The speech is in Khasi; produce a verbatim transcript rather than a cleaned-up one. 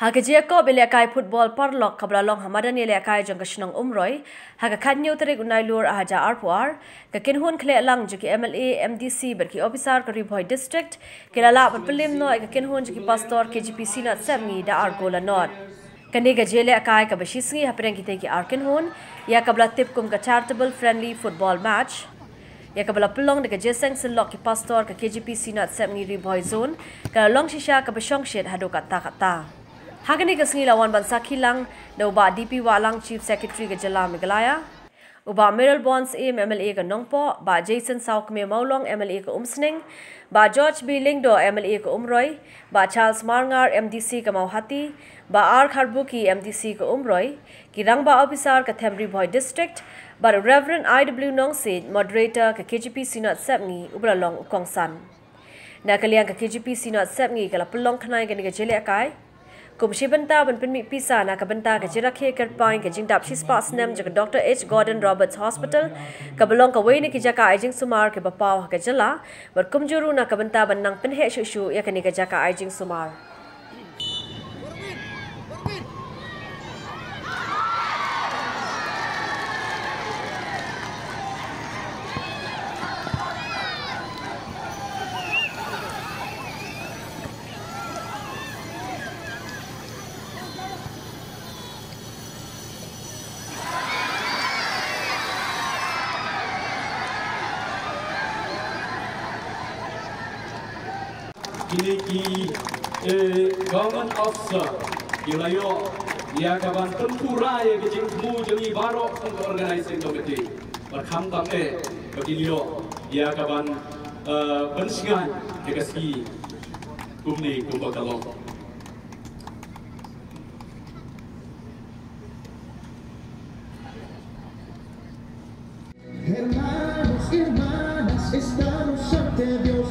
Ha ka jingïakob ïalehkai football paralok kaba la long ha madan ïalehkai jong ka shnong Umroi, ha ka khathynñiew tarik u Nailur arhajar arphew ar, ka kynhun khleh lang jong ki M L A, M D C bad ki ophisar ka Ri Bhoi District ki la lah ban pynlem noh ïa ka kynhun jong ki pastor K J P Synod Sepngi da ar gol la nod. Kane ka jingïalehkai kaba shisngi hapdeng kitei ki ar kynhun, ïa kaba la tip kum ka Charitable Friendly Football Match, ïa kaba la pynlong da ka jingïaseng syllok ki pastor ka K J P Synod Sepngi Ri Bhoi Zone, ka la long shisha kaba shongshit haduh katta katta. Ha kane ka sngi la wan ban sakhi lang da u Bah D P Wahlang, Chief Secretary ka Jylla Meghalaya, u Bah Mayralborn Syiem, M L A ka Nongpoh, Bah Jason Sawkmie Mawlong, M L A ka Umsning, Bah George B Lyngdoh, M L A ka Umroi, Bah Charles Marngar, M D C ka Mawhati, Bah R Kharbuki, M D C ka Umroi, ki rangbah ophisar ka Them Ri Bhoi District, bad u Reverend I W Nongsiej, Moderator ka K J P Synod Sepngi, uba la long u kongsan. Na ka liang ka K J P Synod Sepngi ka la pynlong khnang ïa kane ka jingïalehkai. Kum shi bynta ban pynmih pisa na ka bynta ka jingrakhe kyrpang ïa ka jingdap shispah snem jong ka Doctor H Gordon Roberts Hospital, kaba long kawei na ki jaka ai jingsumar kiba paw ha ka jylla, bad kumjuh ruh na ka bynta ban nang pynheh shuh shuh ïa kane ka jaka ai jingsumar. Kine ki, eh, government officer ki la ïoh ïa ka ban pynpura ïa ka jingthmu jong ngi baroh kum ka organizing committee. Bad khamtam eh ba kin ïoh ïa ka ban, eh, pynshngaiñ ïa ka sngi kumne kumba ka long. Hermanos y hermanas, estamos ante Dios.